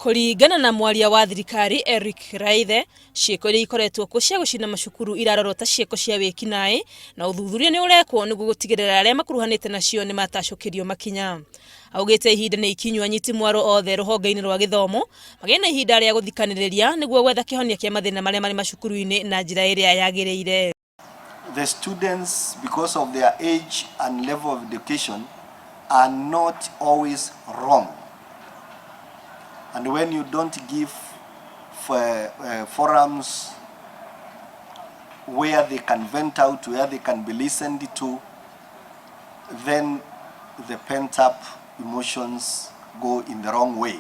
Kũringana na mwaria wa thirikari Eric Kiraithe, ciĩko iria ikoretwo kuo cia gũcina macukuru irarorwo ta ciĩko cia wĩkinaĩ na ũthuthuria nĩ ũrekwo nĩguo gũtigĩrĩra arĩa makuruhanĩte nacio nĩ matacũkĩrio makinya. Augĩte ihinda nĩ ikinyu anyiti mwaro othe rũhonge-inĩ rwa gĩthomo magĩe na ihinda rĩa gũthikanĩrĩria nĩguo gwetha kĩhonia kĩa mathĩna marĩa marĩ macukuru-inĩ na njĩra ĩrĩa yagĩrĩire. The students, because of their age and level of education, are not always wrong. And when you don't give forums where they can vent out, where they can be listened to, then the pent up emotions go in the wrong way.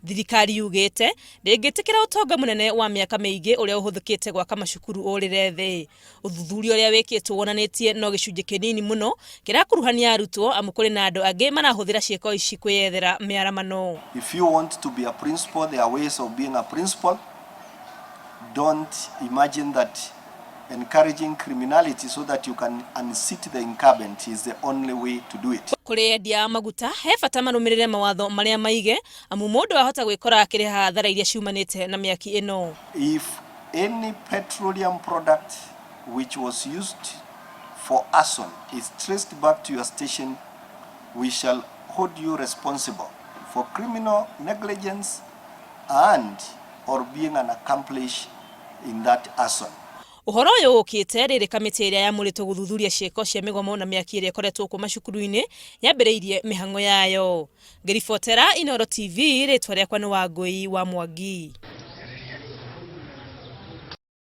Thirikari yugĩte ndĩngĩtĩkĩra ũtonga mũnene wa mĩaka mĩingĩ ũrĩa ũhũthĩkĩte gwaka macukuru ũrĩre thĩ. Ũthuthuria ũrĩa wĩkĩtwo wonanĩtie no gĩcunjĩ kĩnini mũno kĩrakuruhania arutwo amu kũrĩ na andũ angĩ marahũthĩra ciĩko ici kwĩyethera mĩaramano. If you want to be a principal, there are ways of being a principal. Don't imagine that encouraging criminality so that you can unseat the incumbent is the only way to do it. Kũrĩ endia a maguta he bata marũmĩrĩre mawatho marĩa maige amu mũndũ ahota gwĩkora akĩrĩha hathara iria ciumanĩte na mĩaki ĩno. If any petroleum product which was used for arson is traced back to your station, we shall hold you responsible for criminal negligence and or being an accomplice in that arson. Ũhoro ũyũ ũkĩte rĩrĩ kamĩtĩ ĩrĩa yamũrĩtwo gũthuthuria ciĩko cia mĩgomo na mĩaki ĩrĩa ĩkoretwo kuo macukuru-inĩ yambĩrĩirie mĩhang'o yayo. Ngĩribotera Inooro TV, rĩtwa rĩakwa nĩ Wangũi wa Mwangi.